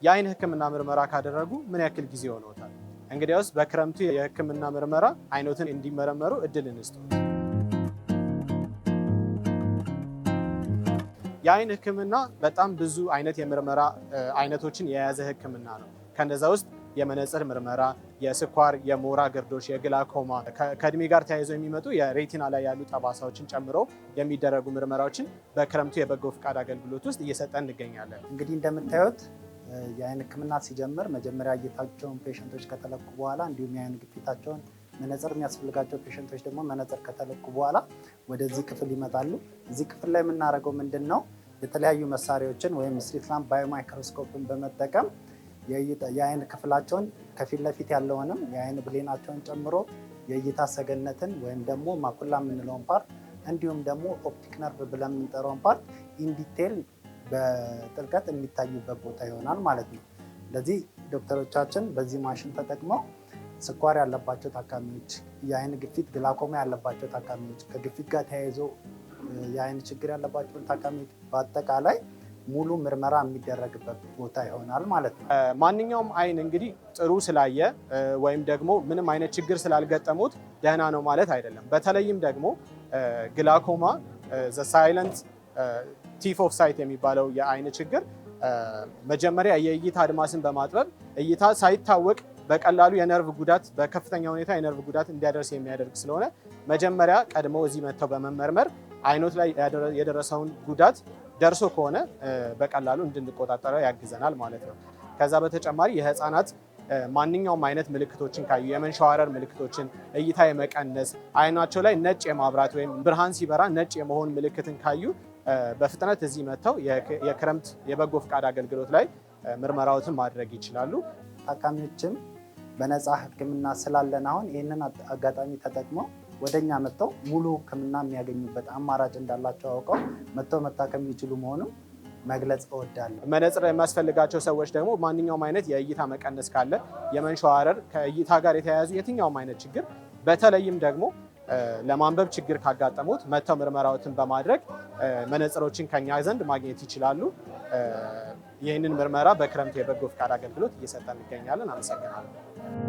የአይን ሕክምና ምርመራ ካደረጉ ምን ያክል ጊዜ ሆነዎታል? እንግዲያውስ በክረምቱ የሕክምና ምርመራ አይኖትን እንዲመረመሩ እድል እንስጥዎት። የአይን ሕክምና በጣም ብዙ አይነት የምርመራ አይነቶችን የያዘ ሕክምና ነው። ከነዛ ውስጥ የመነጽር ምርመራ፣ የስኳር፣ የሞራ ግርዶሽ፣ የግላኮማ፣ ከእድሜ ጋር ተያይዘው የሚመጡ የ retina ላይ ያሉ ጠባሳዎችን ጨምሮ የሚደረጉ ምርመራዎችን በክረምቱ የበጎ ፍቃድ አገልግሎት ውስጥ እየሰጠን እንገኛለን። እንግዲህ እንደምታዩት የአይን ህክምና ሲጀምር መጀመሪያ እይታቸውን patient ኦች ከተለኩ በኋላ፣ እንዲሁም የአይን ግፊታቸውን፣ መነጽር የሚያስፈልጋቸው patient ኦች ደግሞ መነጽር ከተለኩ በኋላ ወደዚህ ክፍል ይመጣሉ። እዚህ ክፍል ላይ የምናደርገው ምንድን ነው? የተለያዩ መሳሪያዎችን ወይም slit lamp biomicroscope ን በመጠቀም የአይን ክፍላቸውን ከፊት ለፊት ያለውንም የአይን ብሌናቸውን ጨምሮ የእይታ ሰገነትን ወይም ደግሞ macula የምንለውን part እንዲሁም ደግሞ optic nerve ብለን የምንጠራውን part in detail በጥልቀት የሚታዩበት ቦታ ይሆናል ማለት ነው። ለዚህ ዶክተሮቻችን በዚህ ማሽን ተጠቅመው ስኳር ያለባቸው ታካሚዎች፣ የአይን ግፊት ግላኮማ ያለባቸው ታካሚዎች፣ ከግፊት ጋር ተያይዞ የአይን ችግር ያለባቸውን ታካሚዎች በአጠቃላይ ሙሉ ምርመራ የሚደረግበት ቦታ ይሆናል ማለት ነው። ማንኛውም አይን እንግዲህ ጥሩ ስላየ ወይም ደግሞ ምንም አይነት ችግር ስላልገጠሙት ደህና ነው ማለት አይደለም። በተለይም ደግሞ glaucoma፣ the silent thief of sight የሚባለው የአይን ችግር፣ መጀመሪያ የእይታ አድማስን በማጥበብ እይታ ሳይታወቅ በቀላሉ የነርቭ ጉዳት፣ በከፍተኛ ሁኔታ የነርቭ ጉዳት እንዲያደርስ የሚያደርግ ስለሆነ መጀመሪያ ቀድሞ እዚህ መጥተው በመመርመር አይኖት ላይ የደረሰውን ጉዳት ደርሶ ከሆነ በቀላሉ እንድንቆጣጠረው ያግዘናል ማለት ነው። ከዛ በተጨማሪ የህፃናት ማንኛውም አይነት ምልክቶችን ካዩ፣ የመንሸዋረር ምልክቶችን፣ እይታ የመቀነስ፣ አይናቸው ላይ ነጭ የማብራት ወይም ብርሃን ሲበራ ነጭ የመሆን ምልክትን ካዩ በፍጥነት እዚህ መጥተው የክረምት የበጎ ፍቃድ አገልግሎት ላይ ምርመራዎትን ማድረግ ይችላሉ። ታካሚዎችም በነፃ ሕክምና ስላለን አሁን ይህንን አጋጣሚ ተጠቅመው ወደኛ መጥተው ሙሉ ሕክምና የሚያገኙበት አማራጭ እንዳላቸው አውቀው መጥተው መታከም የሚችሉ መሆኑን መግለጽ እወዳለሁ። መነጽር የሚያስፈልጋቸው ሰዎች ደግሞ ማንኛውም አይነት የእይታ መቀነስ ካለ፣ የመንሸዋረር፣ ከእይታ ጋር የተያያዙ የትኛውም አይነት ችግር፣ በተለይም ደግሞ ለማንበብ ችግር ካጋጠሙት መጥተው ምርመራዎትን በማድረግ መነጽሮችን ከኛ ዘንድ ማግኘት ይችላሉ። ይህንን ምርመራ በክረምቱ የበጎ ፍቃድ አገልግሎት እየሰጠን እንገኛለን። አመሰግናለሁ።